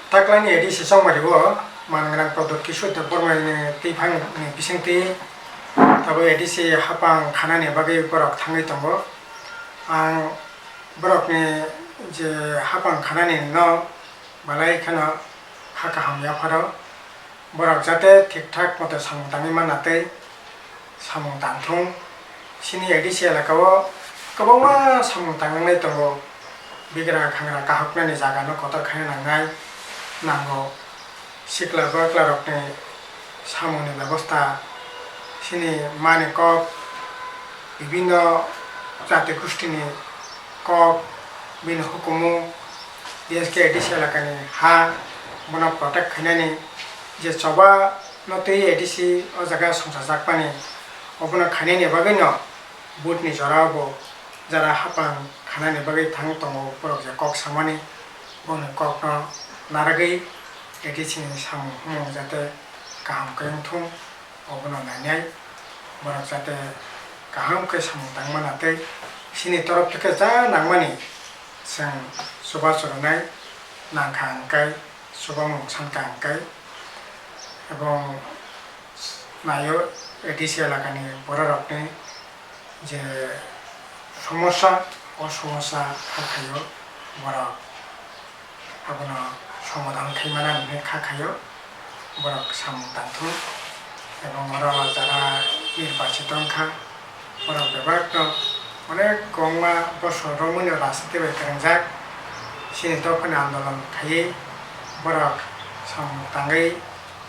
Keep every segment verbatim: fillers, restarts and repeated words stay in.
Taklani A D C chongmari o mangrang Pradyot Kishore Debbarma ni twiphang ni bisingtwi tabuk A D C hapang khanani bagwi borok thangwi tongo. Ang borokni je hapang khanani no belai kheno kha kaham yapharo. Borok jate thik thak mote samung tangwi manna tei samung tangthung. Chini A D C elaka o kwbangma samung tangnai tongo. Bigra khangra kahoknani jaga no kotor khaina nangnai nango. Sikla bwkla rokni samungni bebosta, chini mani kok, bibinno jati gustini kok, bini hukumu, B S K A D C elakani ha, bono protect khainani je choba no twi A D C o jaga songchajakmani, obono khainani bagwino vote ni jora o bo jara hapang khanani bagwi thang tongo borok je kok samani, boni kokno narwgwi A D C ni samung humung jate kaham khe wngthung. Obono nainai borok jate kaham khe samung tangmana tei chini torop theke ja nangmani chwng chubachu rwnai nangkha hwnkhe, chubamung sankha hwnkhe, ebong naio A D C elakani bororokni je somosa, o somosa kha khaio borok. Abono somadhan khaimani hinwi kha khaio borok samung tangthung. Ebong oro jara nirbachito wngkha, borok bebak no onek kwbangma bosor romwi no rajniti bai kwrwngjak, chini dophani andolon khaiwi borok samung tangwi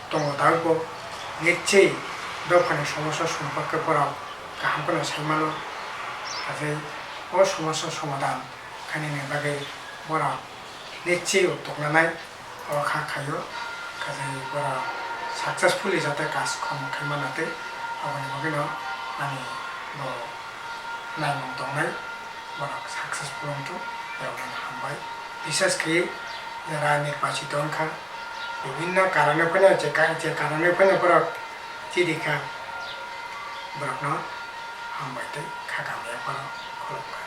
tongo. Tabukbo nichwi dophani somosa somporke borok kaham kheno sai mano, hajai o somosa somadhan khainani bagwi borok nichwi o toknanai o kha khaio, kajai borok successfully jate kaj khom khaima natwi, aboni bagwino ani bo naimung tongnai, borok successful wngthung, borokno hambai. Bishes khe jara nirbachito wngkha, bibhinno karone phano je ka-, je karone phano borok chidi kha, borokno hambai tei kha kaham yapharo khulumkha.